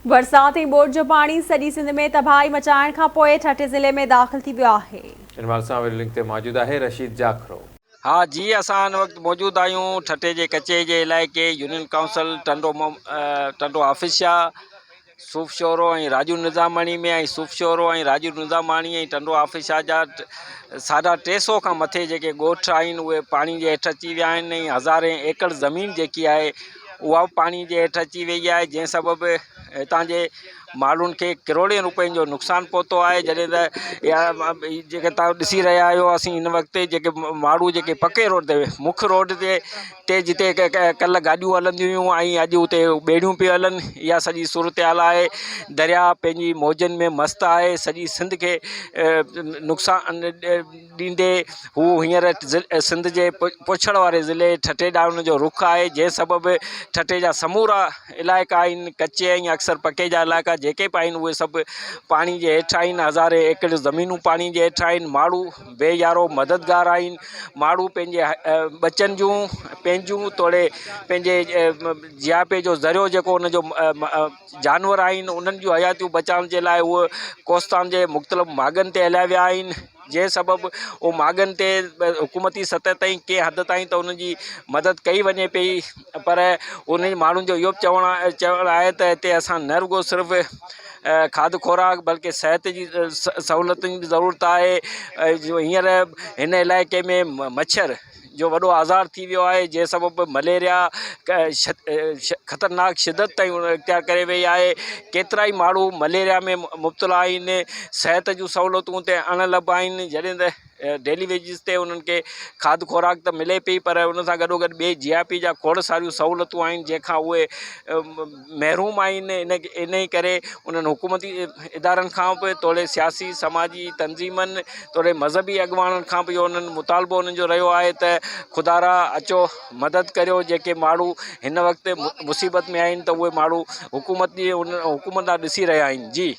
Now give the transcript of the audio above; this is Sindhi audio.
برسات ۽ ٻوڏ جو پاڻي سڄي سنڌ ۾ تباهي مچائڻ کانپوء ٺٽي ضلعي ۾ داخل ٿي ويو آهي. ان حوالي سان وڊيو لنڪ تي موجود آهي رشيد جاکرو. ها جي اسان هن وقت موجود آهيون ٺٽي جي ڪچي جي علائقي يونين ڪائونسل ٽنڊو ٽنڊو حافظ شاهه صوف شورو ۽ راڄو نظاماڻي ۾ ۽ صوف شورو ۽ راڄو نظاماڻي ۽ ٽنڊو حافظ شاهه جا ساڍا 300 کان مٿي جيڪي ڳوٺ آهن اهي پاڻي جي هيٺ اچي ويا آهن ۽ هزارين ايڪڙ زمين جيڪي آهي اها به پاڻي جي هيٺ اچي وئي آهي جنهن سبب هتان جي ماڻهن کي ڪروڙين روپين جو نقصان پهتو آهي جڏهن ته اها جيڪي توهان ڏسي رهيا آهيو اسين هن وقت جيڪي ماڻهو جيڪي پڪي روڊ تي مک روڊ تي تي جتي ڪلهه گاڏيون هلنديون هيون ۽ اڄ اتي ٻيڙيون پيون هلن اها سڄي صورتحال آهي درياء پنهنجي موجن ۾ مست آهي سڄي سنڌ کي نقصان ڏيندي هو هينئر سنڌ جي پوڇڙ واري ضلعي ٺٽي ڏانهن ان جو رخ آهي جنهن سبب ٺٽي جا سمورا علائقا آهن ڪچي ۽ اڪثر پڪي جا علائقا جيڪي به آهن اهي سڀ پاڻي جي هيٺ آهن هزارين ايڪڙ زمينون پاڻي جي هيٺ آهن ماڻهو بي يارو مددگار آهن ماڻهو پنهنجي ٻچن جون پنهنجون توڙي پنهنجي جياپي جو ذريعو جيڪو ان جو جانور آهن انهن جون حياتيون بچائڻ جي لاء اهي ڪوستان جي مختلف ماڳن تي هليا ويا آهن جنهن سبب اهو ماڳن تي حڪومتي سطح تائين ڪنهن حد تائين ته انهن جي مدد ڪئي وڃي پئي پر انهن ماڻهن جو اهو به چوڻ آهي چوڻ آهي ته هتي اسان نه رڳو صرف کاڌ خوراڪ بلڪه صحت جي سهولتن جي ضرورت آهي هينئر هن علائقي ۾ مڇر جو وڏو آزار ٿي ويو آهي جنهن سبب مليريا خطرناڪ شدت تائين اختيار ڪري وئي آهي ڪيترا ئي ماڻهو مليريا ۾ مبتلا آهن صحت جون سهولتون اتي اڻ لڀ آهن جڏهن ته ڊيلي ويجز تي انهن کي کاڌ خوراڪ ته ملي پئي پر ان سان گڏو گڏ ٻئي جي آء پي جا کوڙ ساريون سهولتون آهن جنهن کان اهي محروم آهن ان انهي ڪري انهن حڪومتي ادارن کان به توڙي سياسي سماجي تنظيمن توڙي مذهبي اڳواڻن کان به اهو انهن مطالبو انهن جو رهيو آهي ته خدارا اچو مدد ڪريو جيڪي ماڻهو هن وقت مصيبت ۾ آهن ته اهي ماڻهو حڪومت جي ان حڪومت ڏانهن ڏسي رهيا آهن جي.